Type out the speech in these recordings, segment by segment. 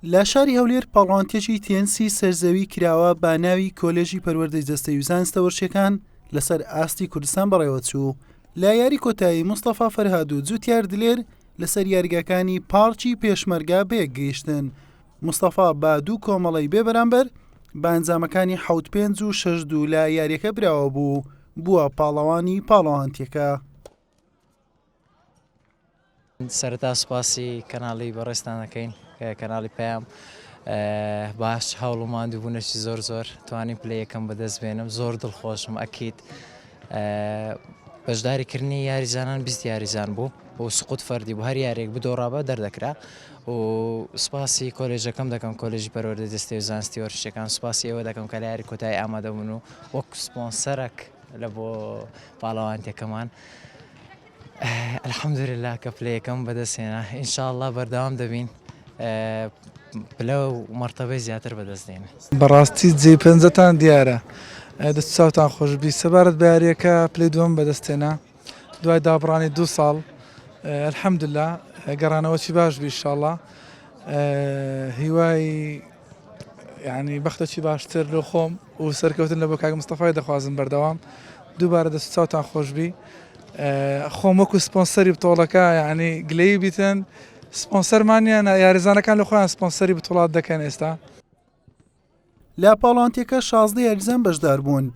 لە شاری هەولێر پاڵەوانتیەکی تێنسی سەرزەوی کراوە بە ناوی کۆلێژی پەروەردەی جەستەی و زانستە وەرشیەکان لەسەر ئاستی کوردستان بەڕێوەچوو. لە یاری کۆتایی مستەفا فەرهاد و جوتیار دلێر لەسەر یاریگاکانی پارکی پێشمەرگە بەیەکگەیشتن. مستەفا بە دوو کۆمەڵەی بێ بەرامبەر بە ئەنجامەکانی حەوت پێنج و شەش دوو لە یاریەکە براوە بوو بووە پاڵەوانی پاڵەوانتیەکە. سەرەتا سوپاسی کەناڵی بەڕێزتان دەکەین کەناڵی پەیام باش هەوڵ و ماندووبوونەکی زۆر زۆر توانیم پلە یەکەم بەدەست بێنم زۆر دڵخۆشم ئەکید بەشداریکردنی یاریزانان 20 یاریزان بوو و سقوط فەردی بوو هەر یاریێک بدۆڕابە دەردەکرا و سوپاسی کۆلێژەکەم دەکەم کۆلێژی پەروەردە جەستەی و زانستی وەرزشەکان سوپاسی ئێوە دەکەم کە لە یاری کۆتایی ئامادە بوون و وەک سپۆنسەرەک لە بۆ پاڵەوانتەکەمان الحمدللە کە پلە یەکەم بەدەست هێنا ان شاء اللە بەردەوام دەبین پلە و مەرتەبەی زیاتر بەدەست دێنین. بەڕاستی جێی پەنجەتان دیارە دەست و چاوتان خۆشبی سەبارەت بە یاریەکە پلەی دووەم بەدەست هێنا دوای دابڕانی دوو ساڵ الحمدللە گەڕانەوەکی باش بی ئیشاڵا هیوای یعنی بەختەکی باشتر لۆ خۆم و سەرکەوتن لە بۆ کاک مستەفای دەخوازم بەردەوام دووبارە دەست و چاوتان خۆشبی خۆم وەکو سپۆنسەری بتۆڵەکە یعنی گلەیی بیتن سپۆنسەرمانیان یاریزانەکان لە خۆیان سپۆنسەری بتوڵات دەکەن ئێستا. لە پاڵانتیەکە 16 یاریزان بەشداربوون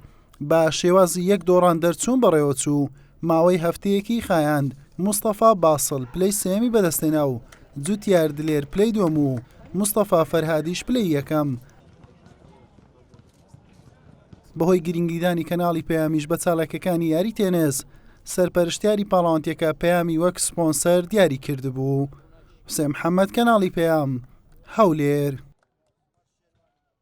بە شێوازی یەک دۆڕان دەرچوون بەڕێوەچوو ماوەی هەفتەیەکی خایاند مستەفا باسڵ پلەی سێیەمی بەدەستهێنا و جوتیار دلێر پلەی دووەم و مستەفا فەرهادیش پلەی یەکەم. بەهۆی گرنگیدانی کەناڵی پەیامیش بە چالاکیەکانی یاری تێنس، سەرپەرشتیاری پاڵەوانتیەکە پەیامی وەک سپۆنسەر دیاری کردبوو. حوسێن محەمەد، کەناڵی پەیام، هەولێر.